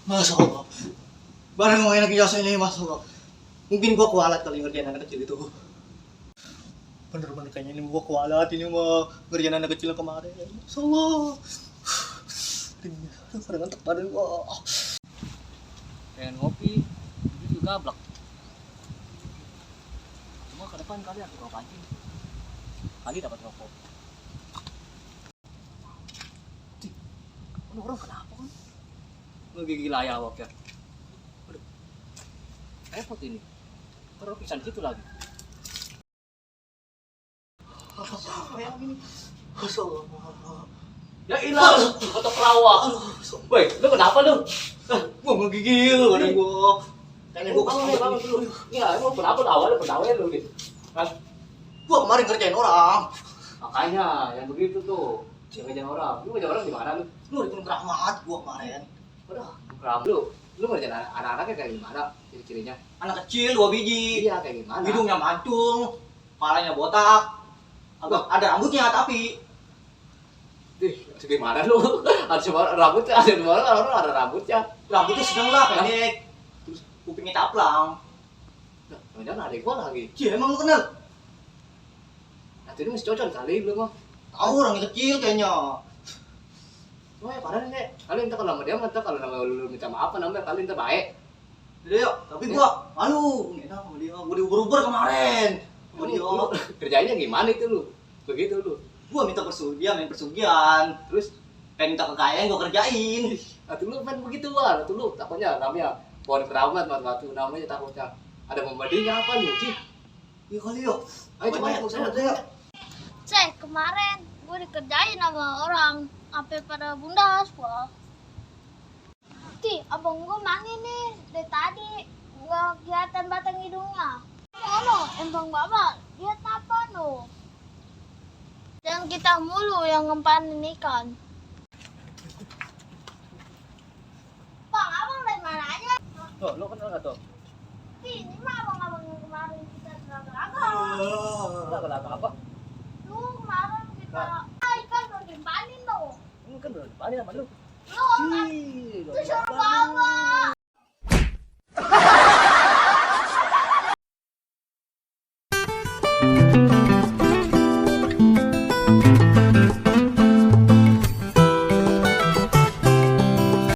Masya Allah. Barang mau enak jasa ini, Masya Allah. Mungkin gua kualat kali ngerjain anak kecil itu. Bener-bener kayaknya ini gua kualat ini mah ngerjain anak kecil kemarin. Masya Allah. Pada ngantuk badan gua. Pengen ngopi, itu juga gablak. Cuma ke depan kali aku rokok anjing. Kali dapat rokok. Cih, orang kenapa kan? Ngegigil ayah awak ya. Aduh, repot ini. Terus pisan gitu lagi. Kayak gini. Masya Allah. Ya ilah, foto pelawak. Woi, lu kenapa lu? Gua ngegigil badan gua. Kayaknya gua Bangun dulu. Ya, emang kenapa awalnya lu gitu? Kan? Gua kemarin ngerjain orang. Makanya yang begitu tuh, ngejain orang. Lu ngejain orang di mana lu? Lu bikin keramat gua kemarin. Udah, keram lu ngerjain anak-anaknya kayak gimana ciri-cirinya? Anak kecil 2 biji. Iya, kayak gimana? Hidungnya mancung, kepalanya botak. Agak ada rambutnya tapi Gimana lu? Ada semua rambutnya, ada semua orang ada rambutnya. rambutnya sedang lah pendek. Terus kupingnya caplang. Nah, jangan adik gua lagi. Cie, emang lu kenal? Nanti ini masih cocok kali lu mah. Tahu orangnya kecil kayaknya. Oh ya padahal nih, kalian entar kalau sama dia, entar kalau nama lu minta maaf namanya kalian entar baik. Udah yuk, tapi gua malu. Enak sama dia, gua diuber-uber kemarin. Sama dia. Kerjainnya gimana itu lu? Begitu lu. Gua minta persugihan, main persugihan. Terus pengen minta kekayaan gua kerjain. Atau lu main begitu wah, atau lu takutnya namanya pohon keramat waktu namanya takutnya ada pembandingnya apa lu, Ci? Iya kali yuk. Ayo coba ya, Sana deh yuk. Cek, kemarin gue dikerjain sama orang sampai pada bundas gua. Ti, abang gue mana nih? Dari tadi nggak kelihatan batang hidungnya. Ngomong, emang bapak lihat apa no? Dan kita mulu yang ngempanin ikan. Bang, abang dari mana aja? Tuh, lu kenal enggak tuh? Ti, ini mah abang-abang yang kemarin kita seragam. Enggak apa? Lu kemarin kita ikan udah dimpanin no. Ini kan udah balik sama lu. Lu kan